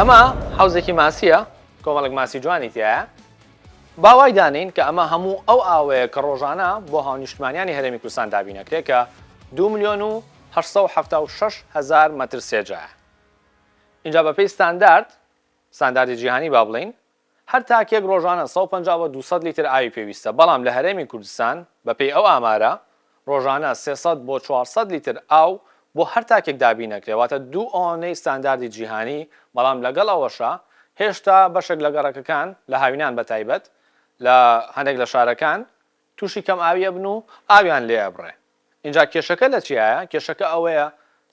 ئەمە حەوزێکی ماسیە کۆمەڵێک ماسی جوانی تایە با وای دانێین کە ئەمە هەموو ئەو ئاوەیە کە ڕۆژانە بۆ هاونیشتمانیانی هەرێمی کوردستان دابینەکرێ کە 2 ملیۆن و 876 هەزار مەتر سێجایە. ئینجا بەپێی ستاندارد، ستانداردی جیهانی با بڵێین، هەر تاکێک ڕۆژانە 150 بۆ 200 لیتر ئاوی پێویستە، بەڵام لە هەرێمی کوردستان بەپێی ئەو ئامارە ڕۆژانە 300 بۆ 400 لیتر ئاو بۆ هەر تاکێک دابین ئەکرێ، واتە دوو ئەوەنەی ستانداردی جیهانی، بەڵام لەگەڵ ئەوەشا هێشتا بەشێک لە گەڕەکەکان لە هاوینان بەتایبەت لە هەندێک لە شارەکان تووشی کەم ئاوی ئەبن و ئاویان لێ ئەبڕێ. ئینجا کێشەکە لە چیایە؟ کێشەکە ئەوەیە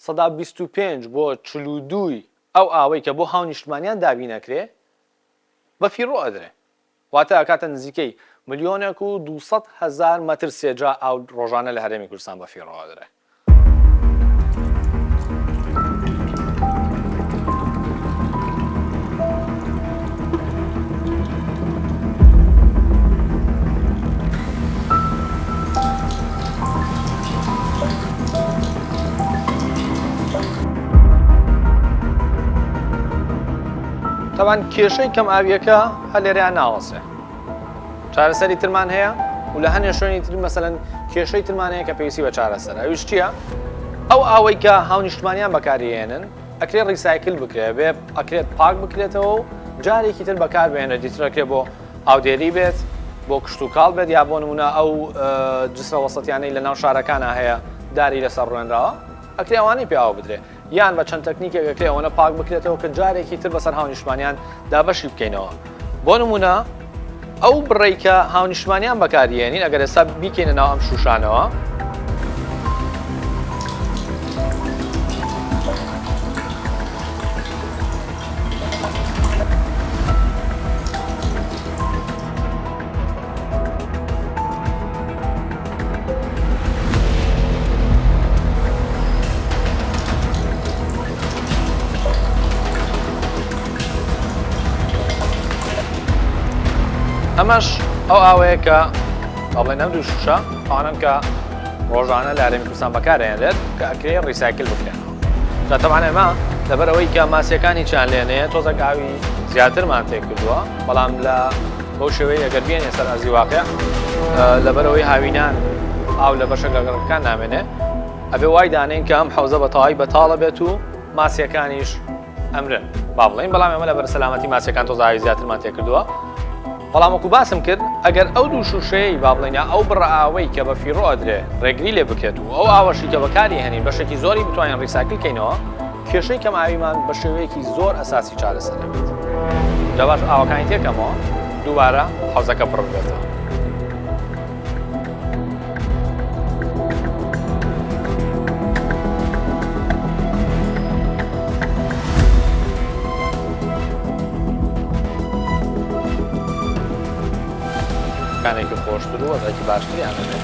25% بۆ 42 ی ئەو ئاوەی کە بۆ هاونیشتمانیان دابین ئەکرێ بە فیڕۆ ئەدرێ. واتە ئەکاتە نزیکەی ملیۆنێک و 200 هەزار مەتر سێجا ئاو ڕۆژانە لە هەرێمی کوردستان بە فیڕۆ ئەدرێ. تەبعەن کێشەی کەم ئاویەکە هەر لێرەیان ناوەسێ چارەسەری ترمان هەیە و لە هەنێ شوێنی تر مەسەلەن کێشەی ترمان هەیە کە پێویستی بە چارەسەرە ئەویش چییە؟ ئەو ئاوەی کە هاونیشتمانیان بەکاریێنن ئەکرێت recycle بکرێت بێ ئەکرێت پاک بکرێتەوە و جارێکی تر بەکار بهێنرێت دیتر ئەکرێت بۆ ئاودێری بێت بۆ کشتوکاڵ بێت یا بۆ نمونە ئەو جسرە وەسەتیانەی لە ناو شارەکانە هەیە داری لەسەر ڕوێنراوە ئەکرێ ئەوانەی پێ ئاو بدرێ یان بە چەند تەکنیکێک ئەکرێ ئەوەنە پاک بکرێتەوە کە جارێکی تر بەسەر هاونیشتمانیان دابەشی بکەینەوە. بۆ نمونە ئەو بڕەی کە هاونیشتمانیان بەکاریێنین ئەگەر ئێستا بیکەینە ناو ئەم شوشانەوە ئەمەش ئەو ئاوەیە کە ئەڵێن ئەم دوو شوشە ئەوانەن کە ڕۆژانە لە هەرێمی کوردستان بەکارهێنرێت کە ئەکرێ recycle بکرێنەوە جا تەبعەن ئێمە لەبەر ئەوەی کە ماسیەکانی چیان لێنەیە تۆزێک ئاوی زیاترمان تێکردووە بەڵام لە بەو شێوەیە ئەگەر بێنێ سەر ئەرزی واقع لەبەرئەوەی هاوینان ئاو لە بەشێک لە گەڕەکەکان نامێنێ ئەبێ وای دانێن کە ئەم حەوزە بە تەواوی بەتاڵە بێت و ماسیەکانیش ئەمرن با بڵێین بەڵام ئێمە لەبەر سەلامەتی ماسیەکان تۆزە ئاوی زیاترمان تێکردووە بەڵام وەکو باسم کرد ئەگەر ئەو دوو شوشەیەی با بڵێین یا ئەو بڕە ئاوەی کە بە فیڕۆ ئەدرێ ڕێگری لێ بکرێت و ئەو ئاوەشی کە بەکاری هێنین بەشێکی زۆری بتوانین recycle کەینەوە کێشەی کەم ئاویمان بە شێوەیەکی زۆر ئەساسی چارەسەر دەبێت. جا باش ئاوەکانی تێکەمەوە دووبارە حەوزەکە پڕ ببێتەوە. کانێکی خۆشتر و وەزعێکی باشتریان هەبێت.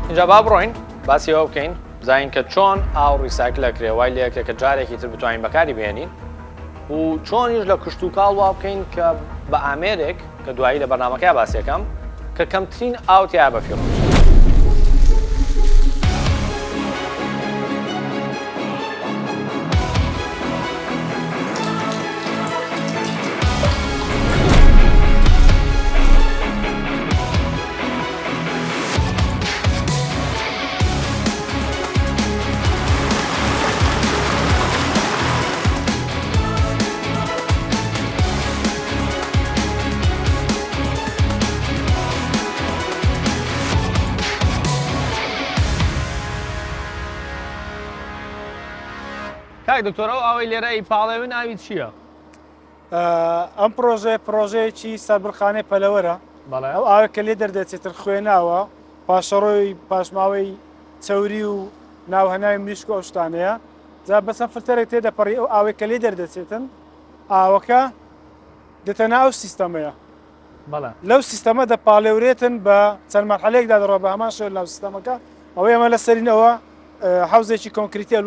اینجا با بڕۆین باسی ئەوە بکەین بزانین کە چۆن ئاو recycle ئەکرێ وای لێکرێ کە جارێکی تر بتوانین بەکاری بهێنین و چۆنیش لە کشتوکاڵ وا بکەین کە بە ئامێرێک کە دوایی لە بەرنامەکەیا باسی ئەکەم کە کەمترین ئاو تیا بەفیڕۆ بچێت. کاک دکتۆر ئەو ئاوەی لێرە ئی پاڵێون ئاوی چییە؟ ئەم پرۆژەیە پرۆژەیەکی سەربڕخانەی پەلەوەرە ئەو ئاوە کە لێ دەردەچێتن خوێناوە پاشەڕۆی پاشماوەی چەوری و ناوهەناوی مریشک و ئەو شتانەیە جا بەسەر فلتەرێک تێدەپەڕی ئەو ئاوەی کە لێ دەردەچێتن ئاوەکە دێتە ناو ئەو سیستەمەیە لەو سیستەمە دەپاڵێورێتن بە چەند مەرحەلەیەکدا دەڕوا بە هەمان شێوە لەناو سیستەمەکە ئەوەی ئەمە لەسەرین ئەوە حەوزێکی کۆنکریتیە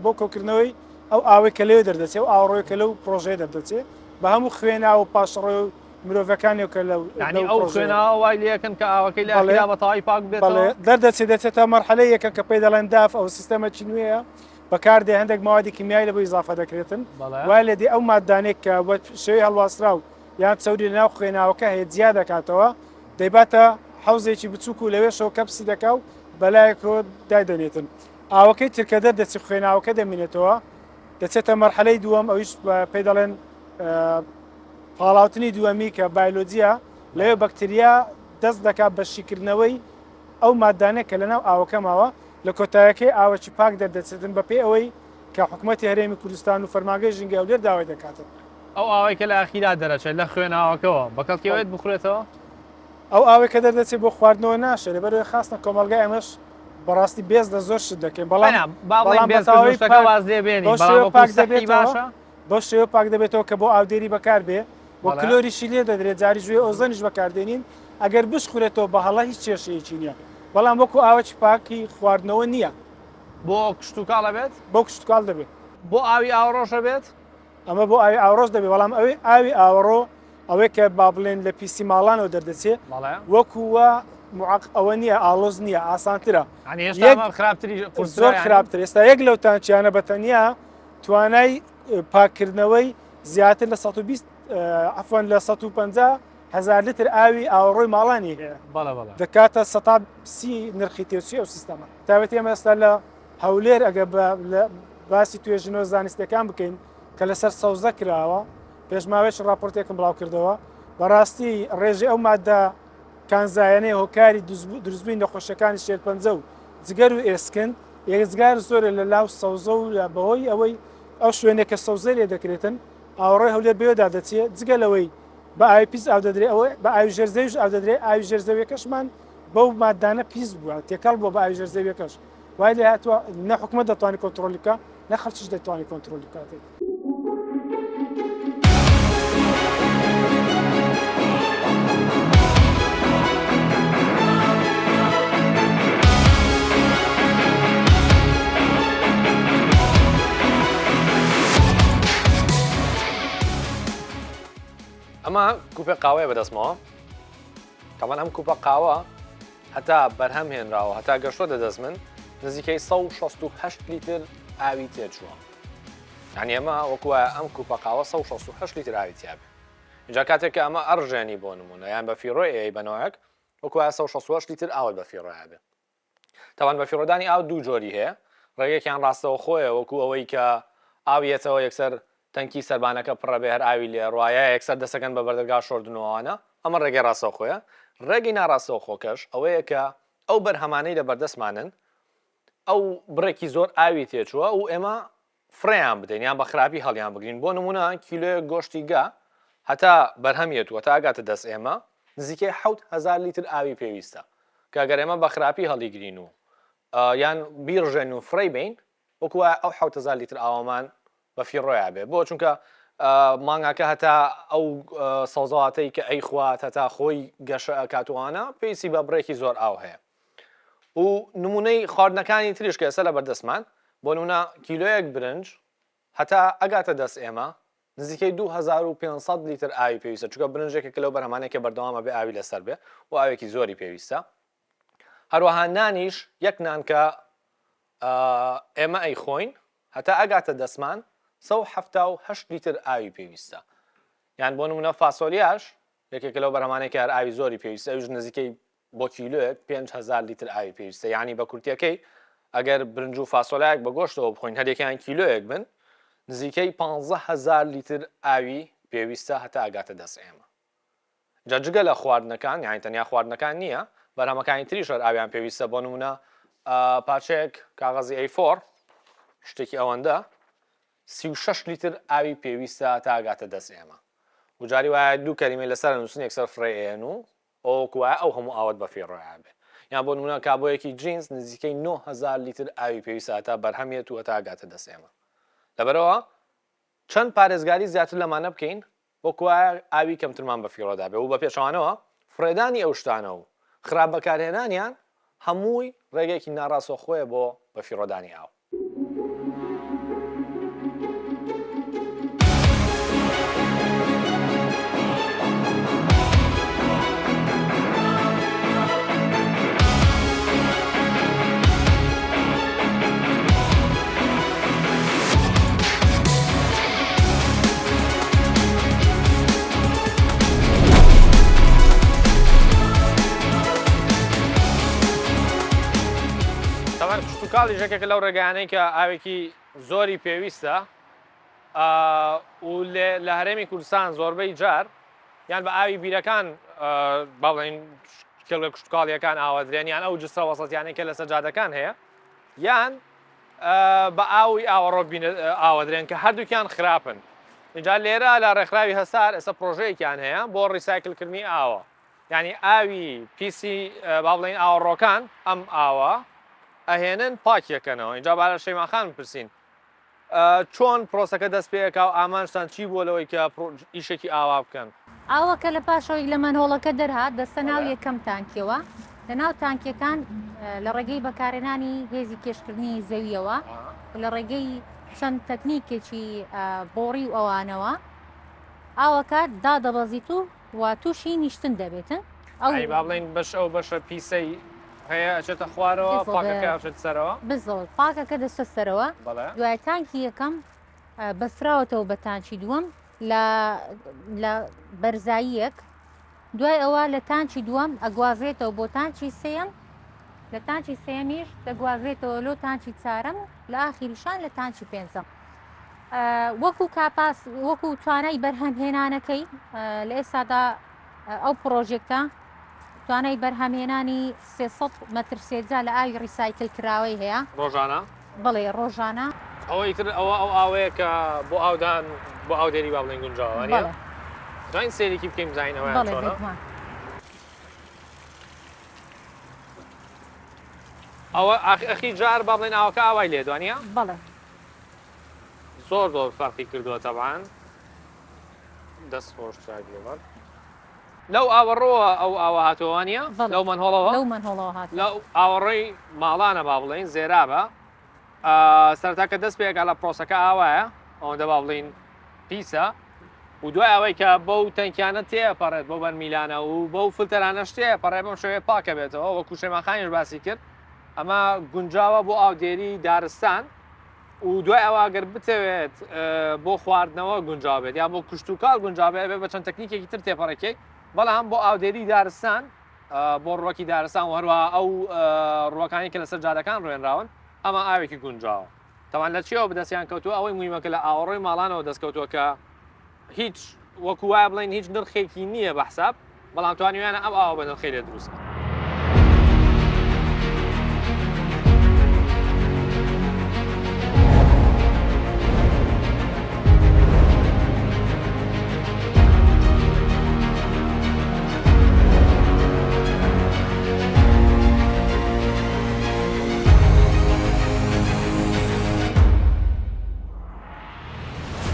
بۆ کۆکردنەوەی ئەو ئاوەی کە لەوێ دەردەچێ ئەو ئاوەڕۆی کە لەو پرۆژەیە دەردەچێ بە هەموو خوێناو و پاشەڕۆی و مرۆڤەکانی کە لەو یانی ئەو خوێناوە وای لێکەن کە ئاوەکەی لە ئەخیرا بە تەواوی پاک بێتەوە؟ بەڵێ دەردەچێ دەچێتە مەرحەلەی یەکەم کە پێی دەڵێن داف ئەو سیستەمەکی نوێیە بەکاردێ هەندێک مەوادی کیمیایی لە بۆ ئیزافە دەکرێتن وای لێ دێ ئەو مادانێک کە بە شێوەی هەڵواسراو یان چەوری لەناو خوێناوەکە هەیە جیا دەکاتەوە دەیباتە حەوزێکی بچووک و لەوێشەوە کەپسی دەکا و بەلایەکەوە دایدەنێتن ئاوەکەی تر کە دەردەچی خوێناوەکە دەمینێتەوە دەچێتە مەرحەلەی دووەم ئەویش پێی دەڵێن پاڵاوتنی دووەمی کە بایلۆجیە لەوێ بەکتریا دەست دەکات بە شیکردنەوەی ئەو مادانە کە لەناو ئاوەکە ماوە لە کۆتایەکەی ئاوەکی پاک دەردەچێتن بەپێی ئەوەی کە حکومەتی هەرێمی کوردستان و فەرمانگەی ژینگەی هەولێر داوای دەکاتن. ئەو ئاوەی کە لە ئەخیرا دەرەچێت لە خوێناوەکەوە بە کەڵکی ئەوێت بخورێتەوە؟ ئەو ئاوەی کە دەردەچێت بۆ خواردنەوە ناشێت لەبەرئەوەی خاستە کۆمەڵگای ئێمەش بەڕاستی بێز لە زۆر شت دەکەین بەڵام نا با بڵێین بەڵام بە بێزکردن تەواوی شتەکە پاک واز لێ بێنین بەو بەڵام شێوە وەکو پاک سەحی دەبێتەوە باشە؟ بەو شێوە پاک دەبێتەوە کە بۆ ئاودێری بەکار بێ و بەڵێ. کلۆریشی لێ دەدرێت جاریش وێ ئۆزۆنیش بەکار دێنین ئەگەر بشخورێتەوە بە هەڵە هیچ کێشەیەکی نییە بەڵام وەکو ئاوەکی پاکی خواردنەوە نییە. بۆ کشتوکاڵ ئەبێت؟ بۆ کشتوکاڵ دەبێت. بۆ ئاوی ئاوەڕۆش ئەبێت؟ ئەمە بۆ ئاوی ئاوەڕۆش دەبێت بەڵام ئەوەی ئاوی ئاوەڕۆ ئەوەی کە با بڵێن لە پیسی ماڵانەوە دەردەچێ بەڵێ. وەکو وا معق ئەوە نییە ئاڵۆز نییە ئاسانترە یانی هێشتا یەک ئەمە خراپتری قورسترە زۆر یانی؟ خراپتر ئێستا یەک لەو تانکیانە بە تەنیا توانای پاککردنەوەی زیاتر لە 120 عفوان لە 150 هەزار لتر ئاوی ئاوەڕۆی ماڵانی هەیە بەڵێ بەڵێ. دەکاتە 30 نرخی تێچووی ئەو سیستەمە تایبەتی ئێمە ئێستا لە هەولێر ئەگەر بە لە باسی توێژینەوە زانستیەکان بکەین کە لەسەر سەوزە کراوە پێش ماوەیەک راپۆرتێکم بڵاو کردەوە بەڕاستی ڕێژەی ئەو مادە کانزایانەی هۆکاری دروستبووی نەخۆشیەکانی شێرپەنجە و جگەر و ئێسکن ئێزگار زۆرە لە لاو سەوزە و لە بەهۆی ئەوەی ئەو شوێنێک کە سەوزەی لێ دەکرێتن ئاوەڕۆی هەولێر بەوێدا دەچێت جگە لەوەی بە ئاوی پیس ئاو دەدرێ ئەوە بە ئاوی ژێرزەویش ئاو دەدرێ ئاوی ژێرزەویەکەشمان بەو مادانە پیس بووە تێکەڵ بووە بە ئاوی ژێرزەویەکەش وای لێ هاتووە نە حکومەت دەتوانێت کۆنترۆلی بکە نە خەڵکیش دەتوانێت کۆنترۆلی بکات. ئەمە کوپێ قاوەیە بەدەستمەوە تەمان ئەم کوپە قاوە هەتا بەرهەم هێنراوە هەتا گەشتۆتە دەست من نزیکەی 168 لیتر ئاوی تێچووە یعنی ئەمە وەکو وایە ئەم کوپە قاوە 168 لیتر ئاوی تیابێ اینجا کاتێک کە ئەمە ئەڕژێنی بۆ نمونە یان بە فیڕۆی ئەی بە نەوەک وەکو وایە 168 لیتر ئاوت بە فیڕۆیا بێ تاوان بەفیڕۆدانی ئاو دوو جۆری هەیە، ڕێگەیەکیان ڕاستەوخۆیە وەکو ئەوەی کە ئاو یەتەوە یەکسەر تەنکی سەربانەکە پڕە بێ هەر ئاوی لێ ڕوا یا یەکسەر دەسەکەن بە بەردەرگا شۆردن و ئەوانە، ئەمە ڕێگەی ڕاستەوخۆیە، ڕێگەی ناڕاستەوخۆکەش ئەوەیە کە ئەو بەرهەمانەی لە بەردەستمانن ئەو بڕێکی زۆر ئاوی تێچووە و ئێمە فڕێیان بدەین یان بە خراپی هەڵیان بگرین، بۆ نموونە کیلۆیەک گۆشتی گا هەتا بەرهەم یەت و هەتا ئەگاتە دەست ئێمە نزیکەی 7000 لیتر ئاوی پێویستە کە گەر ئێمە بە خراپی هەڵیگرین و یان بیڕژێن و فڕێی بەین وەکو وایە ئەو 7000 لیتر ئاوەمان بە فیڕۆیا بێ بۆ چونکە مانگاکە هەتا ئەو سەوزەواتەی کە ئەیخوات هەتا خۆی گەشە ئەکات و ئەوانە پێویستی بە بڕێکی زۆر ئاو هەیە و نمونەی خواردنەکانی تریش کە ئێستا لەبەردەستمان بۆ نمونە کیلۆیەک برنج هەتا ئەگاتە دەست ئێمە نزیکەی 2500 لیتر ئاوی پێویستە چونکە برنجێکە کە لەو بەرهەمانەیە کە بەردەوام ئەبێ ئاوی لەسەر بێ و ئاوێکی زۆری پێویستە هەروەها نانیش یەک نان کە ئێمە ئەیخۆین هەتا ئەگاتە دەستمان 178 لیتر ئاوی پێویستە یان بۆ نمونە فاسۆلیاش یەکێکە لەو بەرهەمانەی کە هەر ئاوی زۆری پێویستە ئەویش نزیکەی بۆ کیلۆیەک 5000 لیتر ئاوی پێویستە یعنی بە کورتیەکەی ئەگەر برنج و فاسۆلایەک بە گۆشتەوە بخۆین هەریەکەیان کیلۆیەک بن نزیکەی 15000 لیتر ئاوی پێویستە هەتا ئەگاتە دەست ئێمە جا جگە لە خواردنەکان یانی تەنیا خواردنەکان نییە بەرهەمەکانی تریش هەر ئاویان پێویستە بۆ نمونە پارچەیەک کاغەزی A4 شتێکی ئەوەندە 36 لیتر ئاوی پێویستە تا ئەگاتە دەست ئێمە و جاری وایە دوو کەلیمەی لەسەر نووسن یەکسەر فڕێ ئێن و ئەوەکو وایە ئەو هەموو ئاوت بە فیڕۆیا بێ یان بۆ نمونە کابۆیەکی جینز نزیکەی 9000 لیتر ئاوی پێویستە هەتا بەرهەمیەت و هەتا ئەگاتە دەست ئێمە لەبەرەوە چەند پارێزگاری زیاتر لەمانە بکەین وەک وایە ئاوی کەمترمان بەفیڕۆ دابێ و بە پێچەوانەوە فڕێدانی ئەو شتانە و خراپ بەکارهێنانیان هەمووی ڕێگەیەکی ناڕاستەوخۆیە بۆ بەفیڕۆدانی ئاو. تەبعەن کشتوکاڵیش یەکێکە لەو ڕێگایانەی کە ئاوێکی زۆری پێویستە و لە هەرێمی کوردستان زۆربەی جار یان بە ئاوی بیرەکان با بڵێین کێڵگە کشتوکاڵیەکان ئاوەدرێن یان ئەو جسرە وەسەتیانەی کە لەسەر جادەکان هەیە یان بە ئاوی ئاوەڕۆ ئاوەدرێن کە هەردووکیان خراپن اینجا لێرە لە ڕێکخراوی هەسار ئێستا پرۆژەیەکیان هەیە بۆ ڕیسایکلکردنی ئاوە یعنی ئاوی پیسی با بڵێین ئاوەڕۆکان ئەم ئاوە ئەهێنن پاکیەکەنەوە اینجا با لە شەیماخان بپرسین چۆن پرۆسەکە دەست پێ ئەکا و ئامانجتان چی بووە لەوەی کە ئیشێکی ئاوا بکەن؟ ئاوەکە لە پاشەوەی لە manhole ەکە دەرهات دەستە ناو یەکەم تانکیەوە، لە ناو تانکیەکان لە ڕێگەی بەکارهێنانی هێزی کێشکردنی زەویەوە و لە ڕێگەی چەند تەکنیکێکی بۆڕی و ئەوانەوە ئاوەکە دادەبەزیت و و تووشی نیشتن دەبێتن. ئەو ئەی با بڵێین بەش ئەو بەشە پیسەی هەیە ئەچێتە خوارەوە پاکەکە ئەچێتە سەرەوە؟ بزڵ پاکەکە دەچێتە سەرەوە دوای تانکی یەکەم بەستراوەتەوە بە تانکی دووەم لە لە بەرزاییەک دوای ئەوە لە تانکی دووەم ئەگوازرێتەوە بۆ تانکی سێیەم لە تانکی سێیەمیش دەگوازرێتەوە لۆ تانکی چارەم لە ئاخیریشان لە تانکی پێنجەم. وەکو کاپاس وەکو توانای بەرهەمهێنانەکەی لە ئێستادا ئەو پڕۆژێکتە توانای بەرهەمهێنانی 300 مەتر سێجا لە ئاوی ڕیسایکل کراوەی هەیە ڕۆژانە؟ بەڵێ ڕۆژانە. ئەوە ئیتر ئەوە ئەو ئاوەیە کە بۆ ئاودان بۆ ئاودێری با بڵێین گونجاوە وانیە؟ بەڵێ. دەتوانین سەیرێکی بکەین بزانین ئەوەیان بەڵێ چۆنە؟ بێگومان. ئەوە ئەخی جار با بڵێین ئاوەکە ئاوای لێت وانیە؟ بەڵێ. زۆر زۆر فەرقی کردووە تەبعەن. دەست خۆش چاک لێبەر. لەو ئاوەڕۆوە ئەو ئاوە هاتووە وانیە؟ بەڵێ. لەو manhole ەوە؟ لەو manhole ەوە هاتووە. لەو ئاوەڕۆی ماڵانە با بڵێین زێرابە. سەرەتا کە دەست پێ ئەکا لە پرۆسەکە ئاوایە ئەوەندە با بڵێین پیسە و دوای ئەوەی کە بەو تەنکیانە تێپەڕێت بەو بەرمیلانە و بەو فلتەرانەش تێپەڕێ بەم شێوەیە پاکە بێتەوە وەکو شەیماخانیش باسی کرد ئەمە گونجاوە بۆ ئاودێری دارستان و دوای ئەوە ئەگەر بتەوێت بۆ خواردنەوە گونجاو بێت یان بۆ کشتوکاڵ گونجاو بێت ئەبێت بە چەند تەکنیکێکی تر تێپەڕێکەی بەڵام بۆ ئاودێری دارستان بۆ ڕوەکی دارستان و هەروەها ئەو ڕوەکانی کە لەسەر جادەکان ڕوێنراون ئەمە ئاوێکی گونجاوە تەوان لە چیەوە بەدەستیان کەوتووە ئەوەی مویمەکە لە ئاوەڕۆی ماڵانەوە دەستکەوتووە کە هیچ وەکو وایە بڵێن هیچ نرخێکی نییە بە حساب بەڵام توانیویانە ئەم ئاوە بە نرخەی لێ دروست کەن.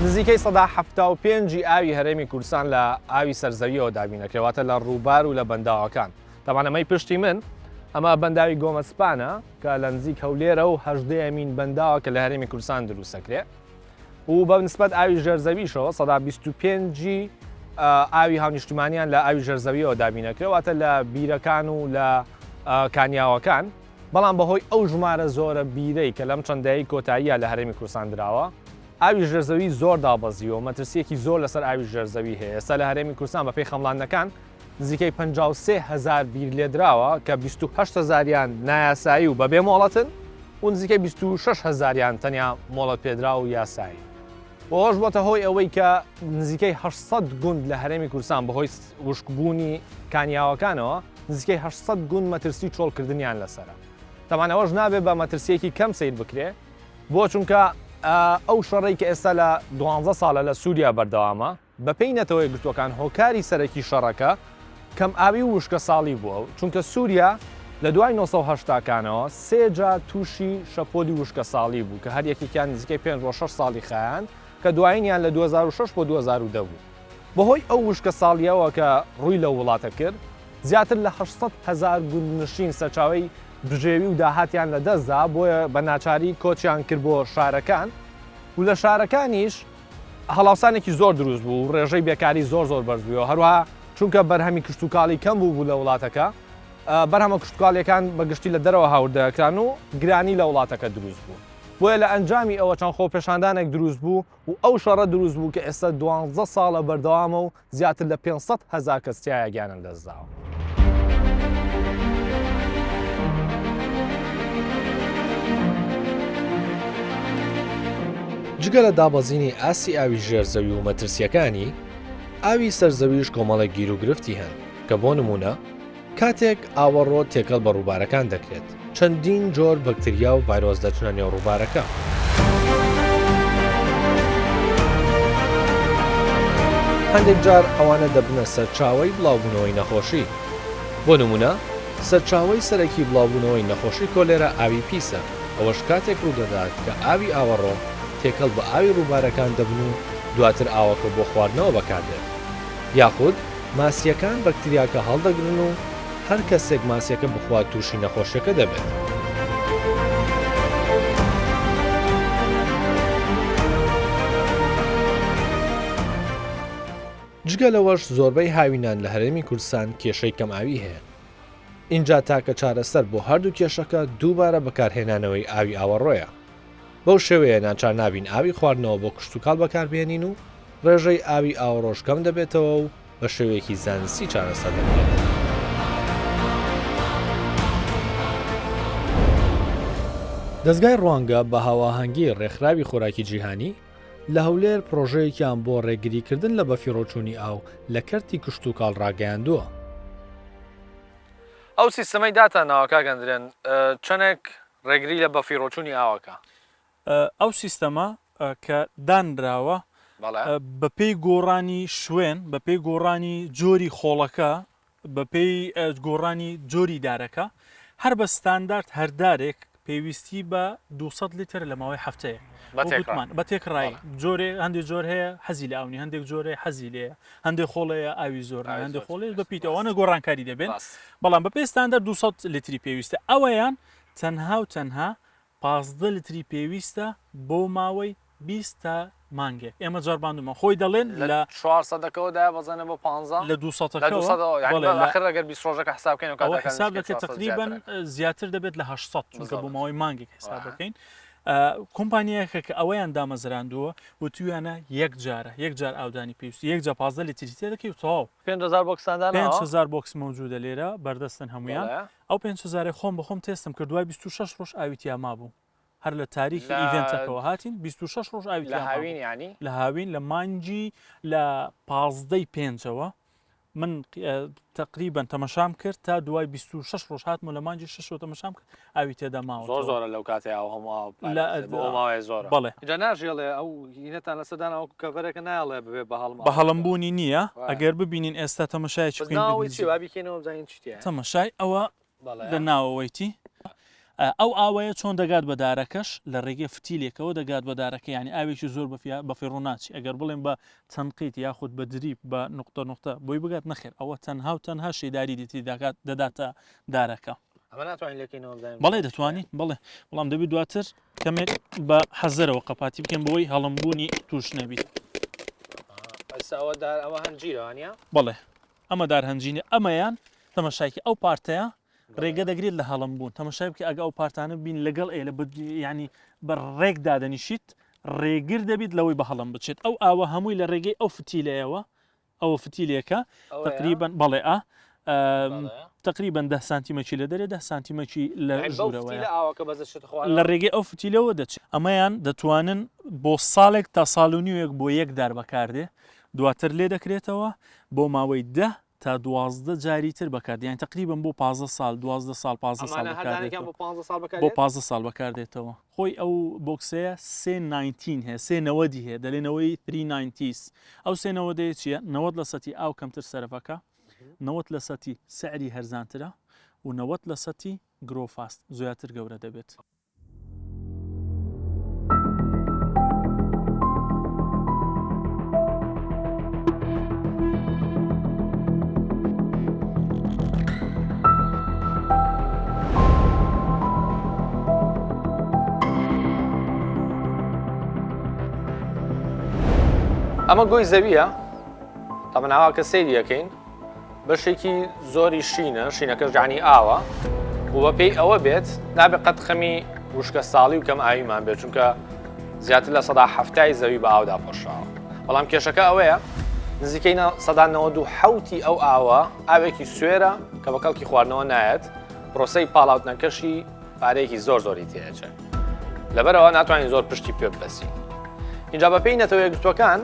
نزیکەی 75% ی ئاوی هەرێمی کوردستان لە ئاوی سەرزەویەوە دابین دەکرێت واتە لە ڕووبار و لە بەنداوەکان تەبعەن ئەمەی پشتی من ئەمە بەنداوی گۆمەسپانە کە لە نزیک هەولێرە و هەژدەیەمین بەنداوە کە لە هەرێمی کوردستان دروست دەکرێت و بە نسبەت ئاوی ژێرزەویشەوە 25% ی ئاوی هاونیشتیمانیان لە ئاوی ژێرزەویەوە دابین دەکرێت واتە لە بیرەکان و لە کانیاوەکان بەڵام بەهۆی ئەو ژمارە زۆرە بیرەی کە لەم چەند دەیەی کۆتاییە لە هەرێمی کوردستان دراوە، ئاوی ژێرزەوی زۆر دابەزیوە و مەترسییەکی زۆر لەسەر ئاوی ژێرزەوی هەیە، ئێستا لە هەرێمی کوردستان بەپێی خەمڵاندنەکان نزیکەی 53 هەزار بیر لێدراوە کە 28 هەزاریان نایاسایی و بەبێ مۆڵەتن و نزیکەی 26 هەزاریان تەنیا مۆڵەتپێدراو و یاسایین. ئەوەش بۆتە هۆی ئەوەی کە نزیکەی 800 گوند لە هەرێمی کوردستان بەهۆی وشکبوونی کانیاوەکانەوە نزیکەی 800 گوند مەترسی چۆڵکردنیان لەسەرە. تەبعەن ئەوەش نابێت بە مەترسییەکی کەم سەیر بکرێ، بۆ چونکە ئەو شەڕەی کە ئێستا لە دوانزە ساڵە لە سووریا بەردەوامە، بەپێی نەتەوە یەکگرتووەکان هۆکاری سەرەکی شەڕەکە کەمئاوی و وشکەساڵی بووە، چونکە سووریا لە دوای 980 کانەوە سێ جار تووشی شەپۆلی وشکەساڵی بوو کە هەر یەکێکیان نزیکەی پێنج بۆ شەش ساڵی خایاند کە دوایینیان لە 2006 بۆ 2010 بوو. بەهۆی ئەو وشکەساڵییەوە کە ڕووی لەو وڵاتە کرد، زیاتر لە 800 هەزار گوندنشین سەرچاوەی بژێوی و داهاتیان لەدەستدا، بۆیە بە ناچاری کۆچیان کرد بۆ شارەکان و لە شارەکانیش هەڵاوسانێکی زۆر دروست بوو و ڕێژەی بێکاری زۆر زۆر بەرز بوویەوە، هەروەها چونکە بەرهەمی کشتوکاڵی کەم بوو بوو لە وڵاتەکە، بەرهەمە کشتوکاڵییەکان بە گشتی لە دەرەوە هاوردەکران و گرانی لە وڵاتەکە دروست بوو. بۆیە لە ئەنجامی ئەوە چەند خۆپێشاندانێک دروست بوو و ئەو شەڕە دروست بوو کە ئێستا دوانزە ساڵە بەردەوامە و زیاتر لە 500 هەزار کەس تیایا گیانیان لەدەستداوە. جگە لە دابەزینی ئاستی ئاوی ژێر زەوی و مەترسییەکانی، ئاوی سەر زەویش کۆمەڵێک گیروگرفتی هەن کە بۆ نموونە کاتێک ئاوەڕۆ تێکەڵ بە ڕووبارەکان دەکرێت، چەندین جۆر بەکتریا و ڤایرۆس دەچنە نێو ڕووبارەکە. هەندێک جار ئەوانە دەبنە سەرچاوەی بڵاوبوونەوەی نەخۆشی. بۆ نموونە سەرچاوەی سەرەکی بڵاوبوونەوەی نەخۆشی کۆلێرا ئاوی پیسە، ئەوەش کاتێک ڕوودەدات کە ئاوی ئاوەڕۆ تێکەڵ بە ئاوی ڕووبارەکان دەبن و دواتر ئاوەکە بۆ خواردنەوە بەکاردێت. یاخود ماسییەکان بەکتریاکە هەڵدەگرن و هەر کەسێک ماسییەکە بخوات تووشی نەخۆشیەکە دەبێت. جگە لەوەش زۆربەی هاوینان لە هەرێمی کوردستان کێشەی کەمئاوی هەیە. ئینجا تاکە چارەسەر بۆ هەردوو کێشەکە دووبارە بەکارهێنانەوەی ئاوی ئاوەڕۆیە. بەو شێوەیە ناچار نابین ئاوی خواردنەوە بۆ کشتوکاڵ بەکاربهێنین و ڕێژەی ئاوی ئاوەڕۆش کەم دەبێتەوە و بە شێوەیەکی زانستی چارەسەر دەکرێت. دەزگای ڕوانگە بە هاوئاهەنگی ڕێکخراوی خۆراکی جیهانی لە هەولێر پڕۆژەیەکیان بۆ ڕێگریکردن لە بەفیڕۆچوونی ئاو لە کەرتی کشتوکاڵ ڕاگەیاندووە. ئەو سیستەمەی داتان ناوە کاک ئەندرێن چەنێک ڕێگری لە بەفیڕۆچوونی ئاوەکە؟ ئەو سیستەمە کە دانراوە بەپێی گۆڕانی شوێن، بەپێی گۆڕانی جۆری خۆڵەکە، بەپێی گۆڕانی جۆری دارەکە، هەر بە ستاندارد هەر دارێک پێویستی بە 200 لیتر لە ماوەی هەفتەیەک وتمان بە تێکڕایی جۆرێ هەندێک جۆر هەیە حەزی لە ئاونی هەندێک جۆرێ حەزی لێیە هەندێک خۆڵەیە ئاوی زۆر هەندێک خۆڵێ بە پیتەوانە گۆڕانکاری دەبێن بەڵام بە پێی ستاندارد 200 لیتری پێویستە ئەوەیان تەنها و تەنها 15 لتری پێویستە بۆ ماوەی 20 تا مانگێک ئێمە جارباندومان خۆی دەڵێن لە چوارسەدەکەوە دابەزێنە بۆ پانزە لە دووسەدەکەوە لە دووسەدەوە یانی بەڵێ لە ئاخر ئەگەر 20 ڕۆژەکە حساب بکەین ئەوە حساب دەکرێت تقریبا زیاتر دەبێت لە 800 چونکە بۆ ماوەی مانگێک حساب دەکەین کۆمپانیایەکە کە ئەوەیان دامەزراندووە و تویانە یەک جارە یەک جار ئاودانی پێویست یەک جا 15 لیتری تێ دەکەی و تەواو 5000 بۆکسان داناوە 5000 بۆکس مەوجودە لێرە بەردەستن هەمویان ئەو 5000 خۆم بەخۆم تێستم کرد دوای 26 ڕۆژ ئاوی تیا مابوو هەر لە تاریخی ئیڤێنتەکەوە هاتین 26 ڕۆژ ئاوی لە هاوین یانی لە هاوین لە مانگی لە پازدەی پێنجەوە من تقریبا تەمەشام کرد تا دوای 26 ڕۆژ هاتم و لە مانگی شەشەوە تەمەشام کرد ئاوی تێدا ماوە زۆر زۆرە لەو کاتێ ئەو هەموو ئاو بۆ ماوەیە زۆرە بەڵێ جا ناژێڵێ ئەو هینەتان لەسەر دانا وەکو کەڤەرێکە نایەڵێ ببێ بە هەڵم بە هەڵمبوونی نییە ئەگەر ببینین ئێستا تەمەشایەکی بکەین ناوەوەی چی با بیکەینەوە بزانین چی تیایە تەمەشای ئەوە لە ناوەوەیتی ئەو ئاوەیە چۆن دەگات بە دارەکەش لە ڕێگەی فتیلێکەوە دەگات بە دارەکە یانی ئاوێکی زۆر بەفیڕۆ ناچی ئەگەر بڵێم بە تەنقیت یاخود بە drip بە نقطە نقطە بۆی بگات نەخێر ئەوە تەنها و تەنها شێداری دێتی دەگات دەداتە دارەکە. ئەمە ناتوانین لێکەینەوە بزانین بەڵێ دەتوانین بەڵێ بەڵام دەبێت دواتر کەمێک بە حەزەرەوە قەپاتی بکەین بۆی هەڵمبوونی توش نەبیت. ئەستا ئەوە دار ئەوە هەنجیرە وانیە؟ بەڵێ ئەمە دار هەنجینە ئەمەیان تەمەشایکی ئەو پارتەیە ڕێگە دەگرێت لە هەڵم بوون تەمەشای بکە ئەگە ئەو پارتانە بین لەگەڵ ئێ لە ینی بە ڕێک دادەنیشیت ڕێگر دەبیت لەوەی بە هەڵم بچێت ئەو ئاوە هەمووی لە ڕێگەی ئەو فتیلەیەوە ئەوە فتیلێکە تقریبا بەڵێ ئا تقریبا ده سانتیمەکی لە دەرێ ده سانتیمەکی لە ژوورەوەیە لە ڕێگەی ئەو فتیلەوە دەچێت ئەمەیان دەتوانن بۆ ساڵێک تا ساڵ و نیوێک بۆ یەک دار بەکاردێ دواتر لێ دەکرێتەوە بۆ ماوەی دە تا 12 جاری تر بەکاردێ یانی تەقریبەن بۆ 15 ساڵ 12 ساڵ 15 ساڵ بەکاردێتەوە بۆ 15 ساڵ بەکاردێتەوە خۆی ئەو بۆکسەیە سێ nineteen هەیە سێ نەوەدی هەیە دەلێنەوەی three nineties ئەو سێ نەوەدەیە چییە 90 لە سەتی ئاو کەمتر سەرفەکە 90 لە سەتی سعری هەرزانترە و 90 لە سەتی grow fast زیاتر گەورە دەبێت. ئەمە گۆی زەویە تەمەناوە کە سەیری ئەکەین بەشێکی زۆری شینە، شینەکەش یانی ئاوە و بەپێی ئەوە بێت نابێت قەت خەمی وشکە ساڵی و کەم ئاویمان بێت چونکە زیاتر لە 70% زەوی بە ئاودا پۆشراوە بەڵام کێشەکە ئەوەیە نزیکەی 97% ئەو ئاوە ئاوێکی سوێرە کە بە کەڵکی خواردنەوە نایەت پرۆسەی پاڵاوتنەکەشی پارەیەکی زۆر زۆری تێئەچێت لەبەرەوە ناتوانین زۆر پشتی پێ ببەستین. ئینجا بەپێی نەتەوە یەکگرتووەکان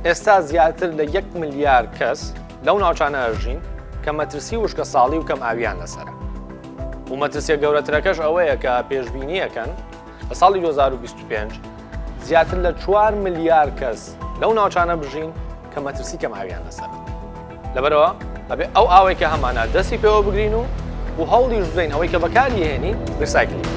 ئێستا زیاتر لە یەک ملیار کەس لەو ناوچانە ئەژین کە مەترسی وشکە ساڵی و کەم ئاویان لەسەرە و مەترسیە گەورەترەکەش ئەوەیە کە پێشبینیەکەن لە ساڵی 2025 زیاتر لە 4 ملیار کەس لەو ناوچانە بژین کە مەترسی کەم ئاویان لەسەرە. لەبەرئەوە ئەبێ ئەو ئاوەی کە هەمانە دەستی پێوە بگرین و و هەوڵیش بدەین ئەوەی کە بەکاری هێنین recycle ی بکەین.